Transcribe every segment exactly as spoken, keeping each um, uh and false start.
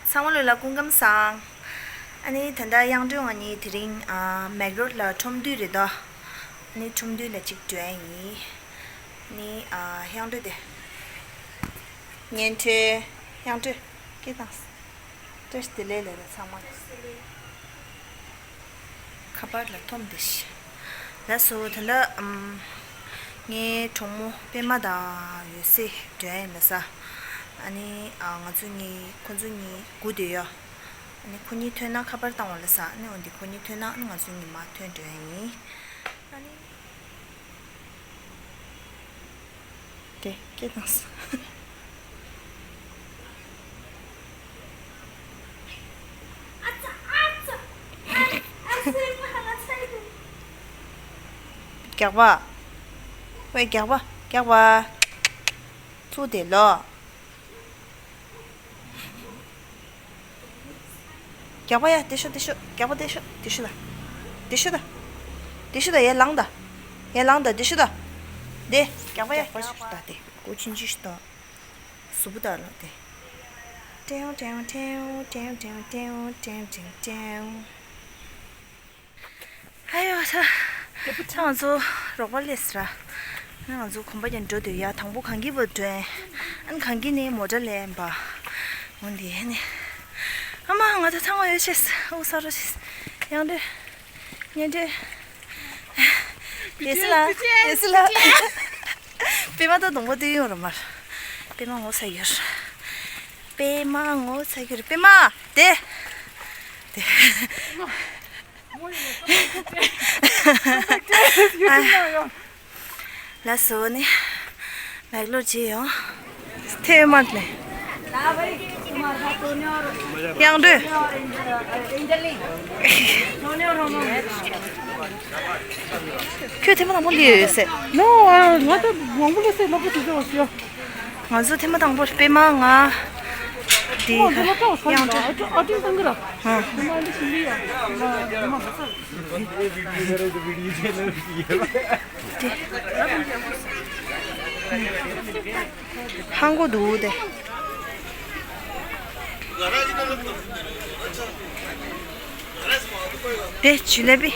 ཚང་མ་ལོ་ལ་སྐུ་ཁམས་བཟང་། ཨ་ནི་ད་ལྟ་དབྱངས་སྒྲོན་ང་གཉིས་དེ་རིང་ཨ་མེག་ལོར་ལ་ཁྲོམ་འདུས་རེད་དོ། ཨ་ནི་ཁྲོམ་འདུས་ལ་གཅིག་འགྲོ་ཡ་ཡིན། ཨ་ནི་ཨ་དབྱངས་སྒྲོན་དེ། ཉན་ཐོས། དབྱངས་སྒྲོན། སྐད་བཏང་། བཀྲ་ཤིས་བདེ་ལེགས་ལབ་ར་ཚང་མ་ལ། ཁ་པར་ལ་འཐོམ་བསྡད་ཤག་ལགས་སོ། ད་ལྟ་ཨམ། ངའི་གྲོགས་མོ་པད་མ་དང་ཡོད་སེ་འགྲོ་ཡ་ཡིན་ལ་ས། ཨ་ནི་ཨ་ང་ཚོ་གཉིས་ཁོ་ཚོ་གཉིས་སྒུག་བསྡད་ཡོད། ཨ་ནི་ཁོ་གཉིས་ཐོན་ན་ཁ་པར་བཏང་བ་ལ་ས། ཨ་ནི་འོན་ཏེ་ཁོ་གཉིས་ཐོན་ན་ཨ་ནི་ང་ཚོ་གཉིས་མར་ཐོན་འགྲོ་ཡ་ཡིན། ཨ་ནི། དེ་སྐད་བཏང་སོང་། རྒྱག་པ། ཝེ་རྒྱག་པ་རྒྱག་པ། ཚུར་དེ་ལོ། རྒྱག་པ་ཡ། དེ་ཤོ་དེ་ཤོ། རྒྱག་པ་དེ་ཤོ་དེ་ཤོ་ད། དེ་ཤོ་ད། དེ་ཤོ་ད། ཡ་ལངས་ད། ཡ་ལངས་ད། དེ་ཤོ་ད། དེ་རྒྱག་པ་ཡ། རྒྱག་པ་ཤོ་ད་དེ། ཀོ་ཆུན་ཆུ་ཤོ་ད། གཟུགས་པོ་ད་ལོ་དེ། ཏྲེའུ་ཏྲེའུ་ཏྲེའུ། ཨ་ཡོ་ད། ད་ང་ཚོ་རོགས་པ་སླེབས་ར། ང་ཚོ་གོམ་པ་རྒྱག་འགྲོ་དུས་ཡ་དང་པོ་གངས་སྐྱིད་པ་འགྲོ་ཡིན། ཨ་ནི་གངས་སྐྱིད་ནས་མོ་ཊ་ལེན་པ། འོ་འདི་ཨ་ནི། ཨ་མ་ང་ད་ཚང་མ་ཡོད་ཤེས། ཨུ་ས་རོ་ཤེས། དབྱངས་སྒྲོན། ཉན་སྒྲོན། དེ་སི་ལ། དེ་སི་ལ། པད་མ་ད་གདོང་པ་སྟོན་ཡོང་ར་མར། པད་མ་ངོ་ཚ་ཡོད། པད་མ་ངོ་ཚ་ཡོད། པད་མ། དེ། དེ། ལགས་སོ་ནི། མེག་ལོར་བྱས་ཡོང་། ཐེ་མ་ལེ། དབྱངས་སྒྲོན། ཁྱོད་ཐེ་མ་དང་པོ་ལ་ཡོད་ཟེར། ནོ། ང་ད་མང་པོ་ལ་ཟེར། ལོག་པ་དེ་ཚོ་ཡོད། ང་ཚོ་ཐེ་མ་དང་པོ་པད་མ། ང་། དེ་ཨ་དབྱངས་སྒྲོན། ཨ་ཏི་ཏང་གི་ར། ཧ། དེ། ཧང་གོ་འདུག་དེ། དེ་ཇུ་ལེ་བི།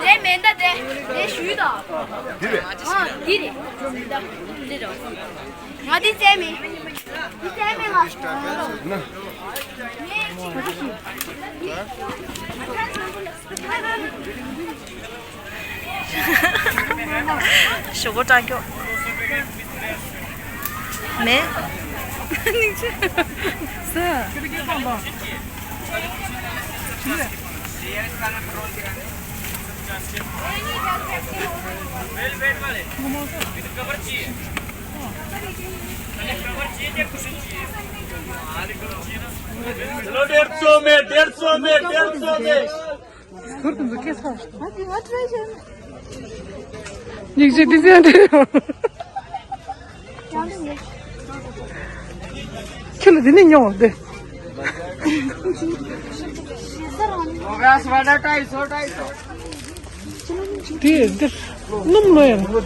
དེ་མེ་མདའ་དེ། དེ་གཞུ་དང་། འདི་རེད། ཨ། འདི་རེད། འདི་རེད། ང་འདི་བཙལ་མེད། འདི་བཙལ་མེད་ང་། ཞོགས་པ་སྐྲག་ཀྱོག་མེད། སྙིང་རྗེ། ཟ། चलो डेढ़ सौ में, डेढ़ सौ में, डेढ़ सौ में। ཁྱོད་ཚོ་སྐད་ཆ། ཡིག་ཆ་འདི་ཚོ་འདི་རེད། ཁྱོད་ལ་འདི་ནས་ཉོ་བ་འདི། हो गया, साढ़े ढाई सौ, ढाई सौ। དེ་འདིར་སྣུམ་ལོ་ཡང་། ཨ།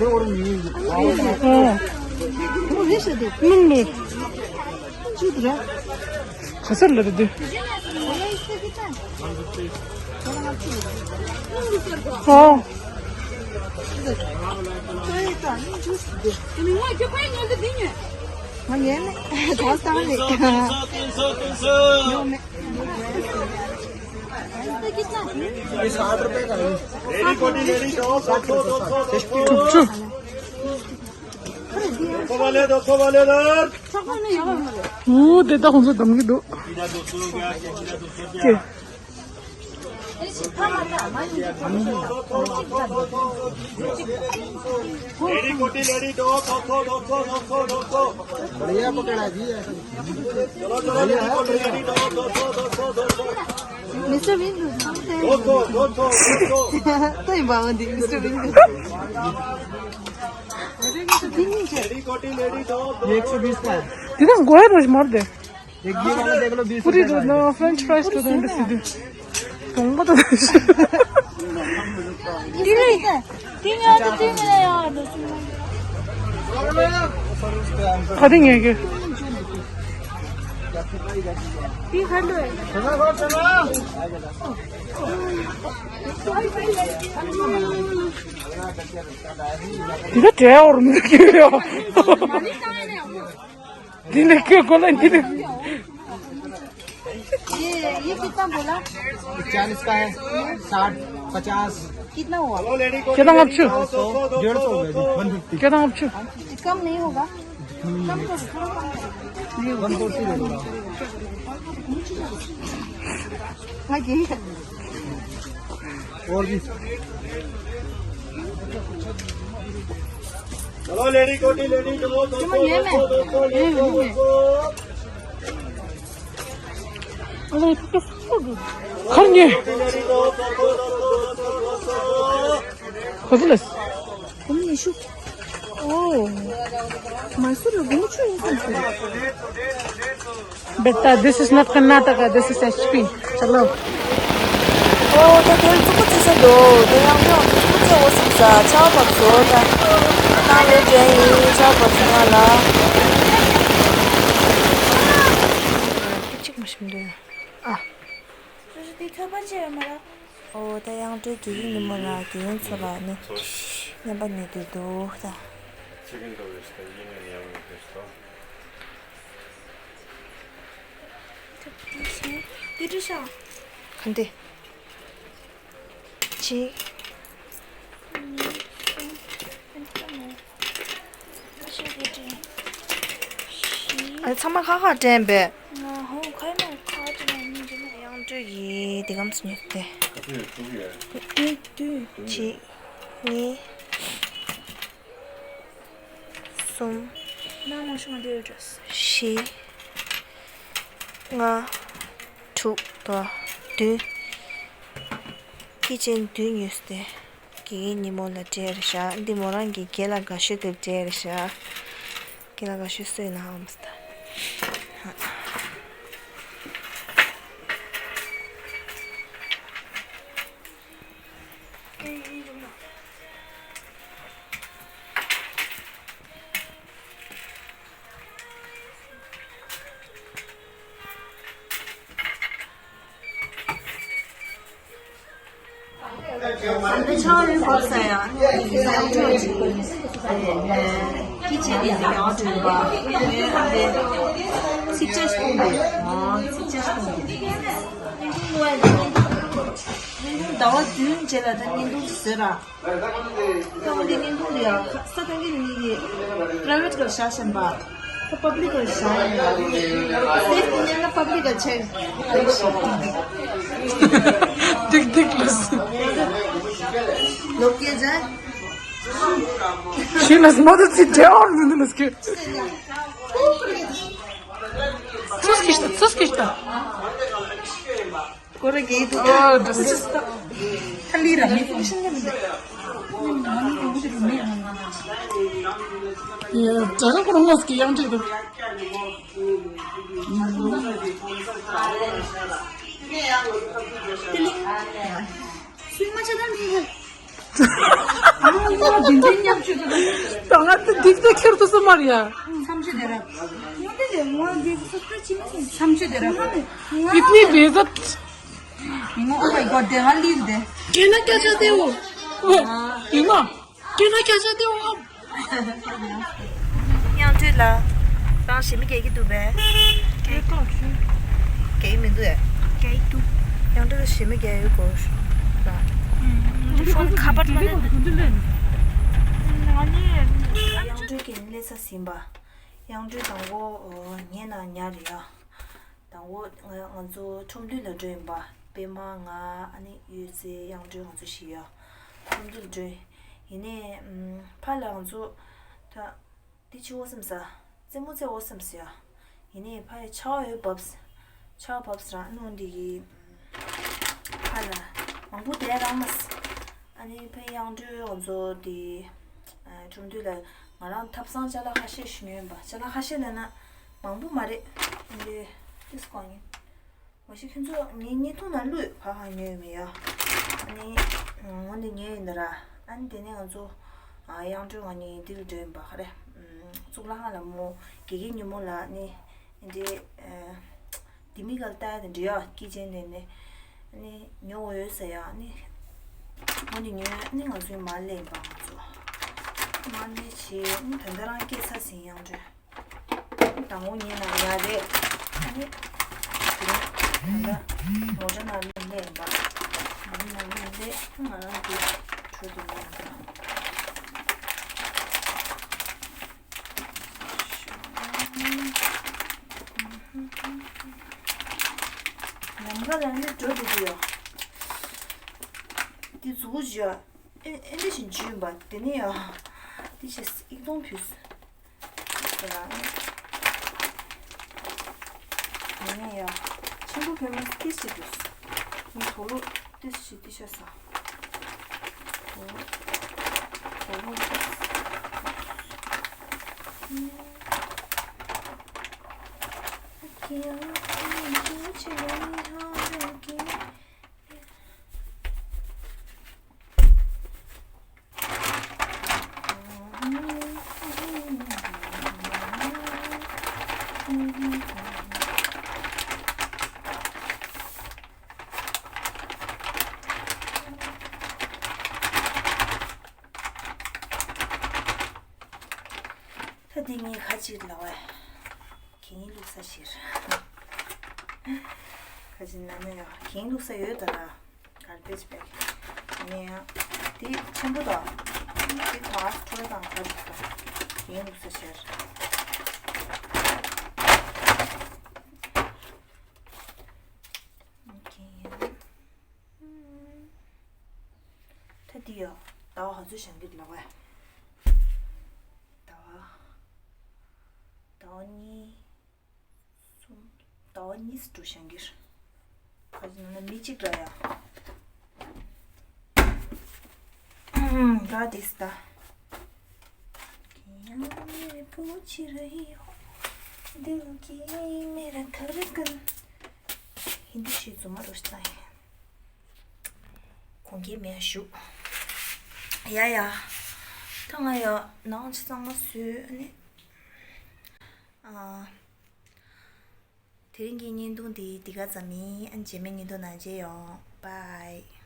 སྣུམ་ལོ། ག་ས་ལ་རེད་འདི། ཨོ། ང་ཉན་མེད། གྲོགས་བཏང་རེད། ཉོ་མེད། रेडी कोटी रेडी दो, दो सौ, दो सौ, दो सौ। चुप, चुप। वो वाले दो सौ वाले उधर। ऊ དེ་ད་ཁོང་ཚོ་འདམ་གྱི་འདུག་ཅེས། रेडी कोटी रेडी दो, दो सौ, दो सौ, दो सौ, दो सौ। बढ़िया पकड़ा जी। चलो, चलो, रेडी कोटी रेडी दो, दो सौ, दो सौ, दो सौ। मिस्टर विंग, नमस्ते। दो सौ, दो सौ, दो सौ। तो ही बावन दी, मिस्टर विंग। रेडी कोटी रेडी दो, दो सौ, दो सौ। དེ་ན་མགོ་ཡ་རོ་མར་དེ། एक ये वाला देख लो, बीस पूरी रुपए का है। दो फ्रेंच फ्राइज तो दंड से दे। तुम बता दो। तीन है। तीन यार, तो तीन है यार। खरीदेंगे क्या? तीन खा लो। इधर क्या और मुझे क्यों? दिल के गोला दिल। ये, ये कितना बोला? चालीस का है, साठ, पचास। कितना हुआ? कितना आप छो? डेढ़ सौ हो गया जी, वन फिफ्टी। कितना आप छो? कम नहीं होगा? कम करो, थोड़ा कम करो। वन फोर्टी दे दो। हाँ, यही है। और भी। चलो, लेडी कोटी, लेडी दो, दो सौ, दो सौ, दो सौ, दो सौ। खरं یہِ۔ خۄدلَس۔ کُم نِشوٗ؟ او۔ مایسوٗر لوٚگمُت چھُ یِم کَم کٔرِتھ۔ بیٹا، this is not Karnataka, this is H P. چلو۔ او، ད་དེར་ཙུམ་པ་ཙི་ས་འདུག་དེ་ཡང་དེ་ཡང་ཙུམ་པ་ཙི་འོ་སིམ་ས་ཆར་པ་བཟོ་ད། ནང་ལས་དྲན་ཡིན་ཆར་པ་བཟོ་ང་ལ། གཅིག་མ་ཤེས་འདུག་ཨ། སོ་སོ་དེ་ཐོས་པ་ཆེ་བ་མ་ར། ཨོ་ད་དབྱངས་སྒྲོལ་དགེ་རྒན་ཉིན་མོ་ལ་དགེ་རྒན་ཚོ་ལ་ནི་སྙན་པ་ཉན་དུས་འདུག་ད། ཆེ་གིན་དོ་རེ་ཤི་ད་ཡིན་ནི་ཡང་ཡོད་རེ་ཤི་ད། དེ་འདྲ་ཤ། ག་འདི། གཅིག་ཨ་ཚང་མ་ཁ་ཁ་དྲན་པས། དབྱངས་སྒྲོལ་གྱི་དེ་གམ་སུ་ཉོས་ཏེ། གཅིག་གཉིས། གསུམ། བཞི། ལྔ། དྲུག་དང་བདུན། ཀི་ཅན་བདུན་ཉོས་ཏེ། དགེ་རྒན་ཉིན་མོ་ལ་སྤྲད་རེད་ཤག་འདི་མོ་རང་གི་རྒན་ལགས་དགའ་ཤོས་དེར་སྤྲད་རེད་ཤག་རྒན་ལགས་དགའ་ཤོས་སུ་ཡིན་ན་ཧ་མ་སི་ད། ཁྱེད་ཆ་ཡོད་པ་ས་ཡ། ཁྱེད་ཆ་ཡོད་པ་ས་ཡ། ཚིག་ཆ་ཞིག་གཏོང་དགོས། ཚིག་ཆ་ཞིག་གཏོང་དགོས། བརྙན་ཐུང་ཟླ་བ་བདུན་རྗེས་ལ་ད་བརྙན་ཐུང་བཟོས་ར། ད་འོ་དེ་བརྙན་ཐུང་ལ་ཡ་ས་ཐང་གི་ནི་གི་པ་རའི་ཝེཊ་གར་བཞག་བཞིན་པ། ད་པབ་ལིག་གར་བཞག་ཡིན་པ། སེ་ཏི་ཉན་ན་པབ་ལིག་གར་ཆེ། ཏིག་ཏིག་ལུས། ལོ་ཀེ་ཇ། ཤི་ལ་སྨོ་ད་ཚི་ཏྲེ་ཨོར་མི་འདུག་ལུས་ཀེ། སུས་ཀི་ཤྟ་སུས་ཀི་ཤྟ། ཀོ་ར་གེ་དུ། ཨོ་འདྲ་སི། ཁ་ལི་ར་མི་ཕུག་ཤིང་གི་མི་འདུག་ཡ་ད་ག་ཁོ་རང་ངོས་ཀྱི་ཡང་འདྲི་འདུག་སུས་མ་ཆ་ད་མི་ཧེ། ད་ང་ད་འདི་ད་ཁྱེར་དུ་སུ་མར་ཡ། མཚམས་ཆད་དེ་ར། ངོ་དེ་ལས་ངོ་འདི་སུ་ཁ་ཆེ་མ་ཆེ། མཚམས་ཆད་དེ་ར། ང་ཨིཏ་ནི་བེ་ཛད། ངོ། Oh my God དེ་ང་ལིབ་དེ། ཀེ་ན་ཀྱ་ཆ་དེ་འོ། ཨོ། ཡིན་མ། ཀེ་ན་ཀྱ་ཆ་དེ་འོ། དབྱངས་སྒྲོལ་ལགས། རང་ཞི་མི་རྒྱག་གི་འདུག་པས། རྒྱག་གི་མི་འདུག་ཨེ། རྒྱག་གི་འདུག་དབྱངས་སྒྲོལ་ལགས་ཞི་མི་རྒྱག་ཡོད་གོ། ཨུམ། ཁ་པར་མ་ནས། དབྱངས་སྒྲོལ་གྱི་སླེབས་ས་ཟིན་པ། དབྱངས་སྒྲོལ་དང་པོ་ཉལ་ན་ཉལ་རེད་ཡ། དང་པོ་ང་ང་ཚོ་ཁྲོམ་འདུས་ལ་འགྲོ་ཡིན་པ། པད་མ་ང་ཨ་ནི་ཡོད་ཚེ་དབྱངས་སྒྲོལ་ང་ཚོ་བཞི་ཡོད། ཁྲོམ་འདུས་ལ་འགྲོ་ཡིན། ཡིན་ནའི་ཨམ་ཕ་ལ་ང་ཚོ་ད་འདི་ཕྱི་འོ་སེམས་ས་རྩེད་མོ་རྩེ་འོ་སེམས་ས་ཡ། ཡིན་ནའི་ཕ་ཡི་ཆར་པ་ཡོད་བབས། ཆར་པ་བབས་ས་ར་ཨ་ནི་འོ་འདི་གི་ཕ་ལ་མང་པོ་བསྡད་རང་མ་སི། ཨ་ནི་ཕ་དབྱངས་སྒྲོལ་ང་ཚོ་དེ་ཁྲོམ་འདུས་ལ་ང་རང་ཐབ་ཚང་ཅ་ལག་ཁ་ཤས་ཤིག་ཉོས་ཡིན་པ། ཅ་ལག་ཁ་ཤས་ལབ་ན་མང་པོ་མ་རེད། འདི་ ཏིས་ཀོང་ཡིན། མ་གཞི་ཁྱོད་ཚོ་ངའི་བརྙན་ཐུང་ནང་བླུགས་ཡོད། ཕ་ཁ་ཉོས་ཡོད་མེད་ཡ། ཨ་ནི་ངོ་འདི་ཉོས་ཡིན་ད་ར། ཨ་ནི་དེ་ནས་ང་ཚོ་ཨ་དབྱངས་སྒྲོལ་ང་གཉིས་འདིར་འགྲོ་ཡིན་པ། ག་རེ། གཙུག་ལག་ཁང་ལ་མོ་དགེ་རྒན་ཉིན་མོ་ལ་ནི་འདི་འདི་མི་གལ་ལྟ་ཡ་དེ་འདྲ་ཡ་སྐྱིད་ཅན་ནས་ནི། ཨ་ནི་ཉོ་འོ་ཡོད་ཟེར་ཡ། ཨ་ནི་ངོ་འདི་ཉོས། ཨ་ནི་ང་ཚོའི་མར་ལེན་པ། ང་ཚོ་མར་ལེན་བྱས། ཨ་ནི་ད་ལྟ་རང་སྐྱེས་ཚར་ཟིན། དབྱངས་སྒྲོལ། དང་པོ་ཉིན་ནང་ཡ་རེད། ཨ་ནི་དེ་རིང་ད་ལྟ་ངོ་སྤྲོད་ནང་སླེབས་ལེ་ཡིན་པ། ངོ་སྤྲོད་ནང་སླེབས་ལེ། ང་རང་གི་ཁྲོད་དུ་ལེ་ཡིན་པ། ལམ་ཁ་ལ་ནི་འགྲོ་བསྡད་ཀྱི་ཡོད། འདི་མཛུ་གུ་འཇུ་ཡ། ཨེ་ཨེ་འདྲ་ཞིག་འཇུས་ཡིན་པ། དེ་ནི་ཡ། འདི་ཞིག་ཨིག་སྟོང་ཕུལ། ཡིན་ཡ། ཆེན་པོ་བོད་མི་ཏིས་ཞིག་འདུག་ངས་དོ་ལོ་ཏིས་ཞིག་ཏི་ཤ་ཟ། དོ་ལོ། དོ་ལོ། ད་འདི་ངས་ཁ་ཅིག་ལ་བས། གིན་བླུགས་ས་ཤེར། ཁ་ཅིག་ན་མེད་ཡ། གིན་བླུགས་ས་ཡོད་ད་ར། garbage bag། ངས་ཡ། དེ་ཆེན་པོ་དང་། དེ་ག་ཁྲོལ་དང་ག་ཅིག་དང་། གིན་བླུགས་ས་ཤེར། ད་འདི་ཡ། ཟླ་བ་ག་ཚོད་བཞེངས་ཀྱི་འདུག་ལབ་བས། ཟླ་བ། ཟླ་བ་གཉིས། གསུམ། ཟླ་བ་གཉིས་སུ་འགྲོ་བཞེངས་ཀྱི་རེད། ག་ཅི་ན་ན་མི་གཅིག་འདྲ་ཡ། འདྲ་དེ་སི་ད། ཧིན་དུ་ཞིག་རྫུན་མ་རུ་ཤི་ད་ཡིན། གོང་ཁེ་མེད་ཞུ། ཡ་ཡ། ད་ང་ཡ་ནང་ཆ་ཚང་མ་བཟོས་ཨ་ནི། ཨ། དེ་རིང་གི་བརྙན་ཐུང་འདི་འདི་ག་ཙམ་ཡིན། ཨ་ནི་རྗེས་མའི་བརྙན་ཐུང་ནང་མཇལ་ཡོང་། Bye།